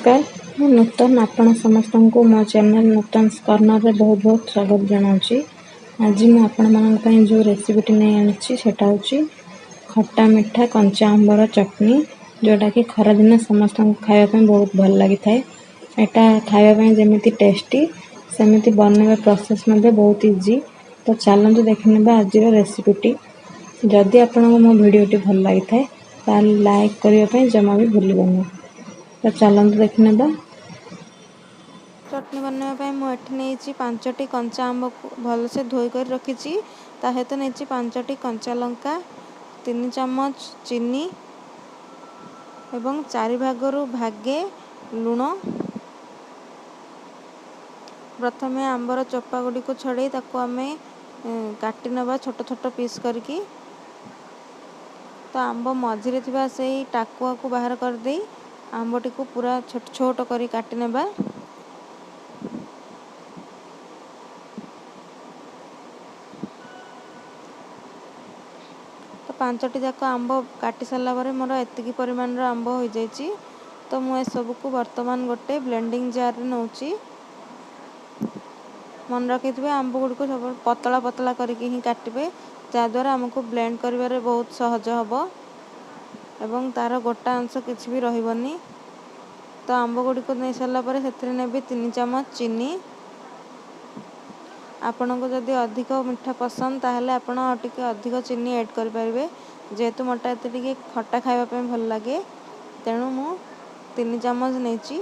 ନମସ୍କାର, ମୁଁ ନୂତନ। ଆପଣ ସମସ୍ତଙ୍କୁ ମୋ ଚ୍ୟାନେଲ୍ ନୂତନ କର୍ଣ୍ଣରରେ ବହୁତ ବହୁତ ସ୍ୱାଗତ ଜଣାଉଛି। ଆଜି ମୁଁ ଆପଣମାନଙ୍କ ପାଇଁ ଯେଉଁ ରେସିପିଟି ନେଇ ଆଣିଛି, ସେଇଟା ହେଉଛି ଖଟା ମିଠା କଞ୍ଚା ଆମ୍ବର ଚଟଣି, ଯେଉଁଟାକି ଖରାଦିନେ ସମସ୍ତଙ୍କୁ ଖାଇବା ପାଇଁ ବହୁତ ଭଲ ଲାଗିଥାଏ। ଏଇଟା ଖାଇବା ପାଇଁ ଯେମିତି ଟେଷ୍ଟି, ସେମିତି ବନେଇବା ପ୍ରୋସେସ୍ ମଧ୍ୟ ବହୁତ ଇଜି। ତ ଚାଲନ୍ତୁ ଦେଖିନେବା ଆଜିର ରେସିପିଟି। ଯଦି ଆପଣଙ୍କୁ ମୋ ଭିଡ଼ିଓଟି ଭଲ ଲାଗିଥାଏ, ତାହେଲେ ଲାଇକ୍ କରିବା ପାଇଁ ଜମା ବି ଭୁଲିବେନି। ତ ଚାଲନ୍ତୁ ଦେଖିନେବା। ଚଟଣି ବନେଇବା ପାଇଁ ମୁଁ ଏଠି ନେଇଛି 5ଟି କଞ୍ଚା ଆମ୍ବକୁ ଭଲସେ ଧୋଇ କରି ରଖିଛି। ତା ସହିତ ନେଇଛି 5ଟି କଞ୍ଚା ଲଙ୍କା, 3 ଚାମଚ ଚିନି ଏବଂ 4 ଭାଗରୁ ଭାଗେ ଲୁଣ। ପ୍ରଥମେ ଆମ୍ବର ଚୋପା ଗୁଡ଼ିକୁ ଛଡ଼େଇ ତାକୁ ଆମେ କାଟି ନେବା ଛୋଟ ଛୋଟ ପିସ୍ କରିକି। ତ ଆମ୍ବ ମଝିରେ ଥିବା ସେଇ ଟାକୁଆକୁ ବାହାର କରିଦେଇ ଆମ୍ବଟିକୁ ପୁରା ଛୋଟ ଛୋଟ କରି କାଟି ନେବା। ତ 5ଟି ଯାକ ଆମ୍ବ କାଟି ସାରିଲା ପରେ ମୋର ଏତିକି ପରିମାଣର ଆମ୍ବ ହୋଇଯାଇଛି। ତ ମୁଁ ଏସବୁକୁ ବର୍ତ୍ତମାନ ଗୋଟେ ବ୍ଲେଣ୍ଡିଂ ଜାର୍ରେ ନେଉଛି। ମନେ ରଖିଥିବେ, ଆମ୍ବ ଗୁଡ଼ିକୁ ସବୁ ପତଳା ପତଳା କରିକି ହିଁ କାଟିବେ, ଯାହାଦ୍ୱାରା ଆମକୁ ବ୍ଲେଣ୍ଡ କରିବାରେ ବହୁତ ସହଜ ହେବ ଏବଂ ତା'ର ଗୋଟା ଅଂଶ କିଛି ବି ରହିବନି। ତ ଆମ୍ବ ଗୁଡ଼ିକୁ ନେଇ ସାରିଲା ପରେ ସେଥିରେ ନେବି 3 ଚାମଚ ଚିନି। ଆପଣଙ୍କୁ ଯଦି ଅଧିକ ମିଠା ପସନ୍ଦ, ତାହେଲେ ଆପଣ ଆଉ ଟିକେ ଅଧିକ ଚିନି ଆଡ଼୍ କରିପାରିବେ। ଯେହେତୁ ମୋତେ ଏତେ ଟିକେ ଖଟା ଖାଇବା ପାଇଁ ଭଲ ଲାଗେ, ତେଣୁ ମୁଁ 3 ଚାମଚ ନେଇଛି।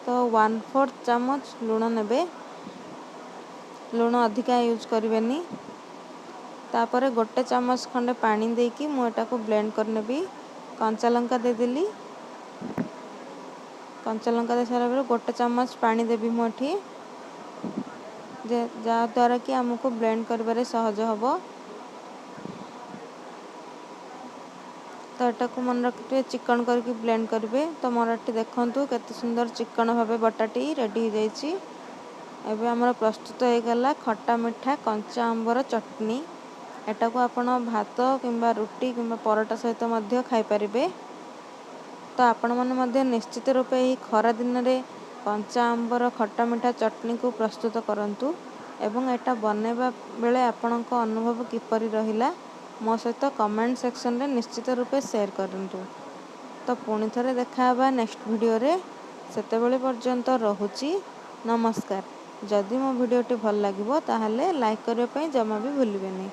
ତ 1/4 ଚାମଚ ଲୁଣ ନେବେ, ଲୁଣ ଅଧିକା ୟୁଜ୍ କରିବେନି। ତାପରେ 1 ଚାମଚ ଖଣ୍ଡେ ପାଣି ଦେଇକି ମୁଁ ଏଟାକୁ ବ୍ଲେଣ୍ଡ କରିନେବି। କଞ୍ଚା ଲଙ୍କା ଦେଇଦେଲି। କଞ୍ଚା ଲଙ୍କା ଦେଇ ସାରିଲା ପରେ 1 ଚାମଚ ପାଣି ଦେବି ମୁଁ ଏଠି, ଯାହାଦ୍ୱାରା କି ଆମକୁ ବ୍ଲେଣ୍ଡ କରିବାରେ ସହଜ ହେବ। ତ ଏଟାକୁ ମନେ ରଖିଥିବେ, ଚିକଣ କରିକି ବ୍ଲେଣ୍ଡ କରିବେ। ତ ମୋର ଏଠି ଦେଖନ୍ତୁ କେତେ ସୁନ୍ଦର ଚିକଣ ଭାବେ ବଟାଟି ରେଡ଼ି ହେଇଯାଇଛି। ଏବେ ଆମର ପ୍ରସ୍ତୁତ ହେଇଗଲା ଖଟା ମିଠା କଞ୍ଚା ଆମ୍ବର ଚଟଣି। ଏଟାକୁ ଆପଣ ଭାତ କିମ୍ବା ରୁଟି କିମ୍ବା ପରଟା ସହିତ ମଧ୍ୟ ଖାଇପାରିବେ। ତ ଆପଣମାନେ ମଧ୍ୟ ନିଶ୍ଚିତ ରୂପେ ଏହି ଖରା ଦିନରେ କଞ୍ଚା ଆମ୍ବର ଖଟା ମିଠା ଚଟଣିକୁ ପ୍ରସ୍ତୁତ କରନ୍ତୁ ଏବଂ ଏଟା ବନେଇବା ବେଳେ ଆପଣଙ୍କ ଅନୁଭବ କିପରି ରହିଲା, ମୋ ସହିତ କମେଣ୍ଟ ସେକ୍ସନରେ ନିଶ୍ଚିତ ରୂପେ ସେୟାର କରନ୍ତୁ। ତ ପୁଣି ଥରେ ଦେଖା ହେବା ନେକ୍ସଟ ଭିଡ଼ିଓରେ, ସେତେବେଳେ ପର୍ଯ୍ୟନ୍ତ ରହୁଛି, ନମସ୍କାର। ଯଦି ମୋ ଭିଡ଼ିଓଟି ଭଲ ଲାଗିବ, ତାହେଲେ ଲାଇକ୍ କରିବା ପାଇଁ ଜମା ବି ଭୁଲିବେନି।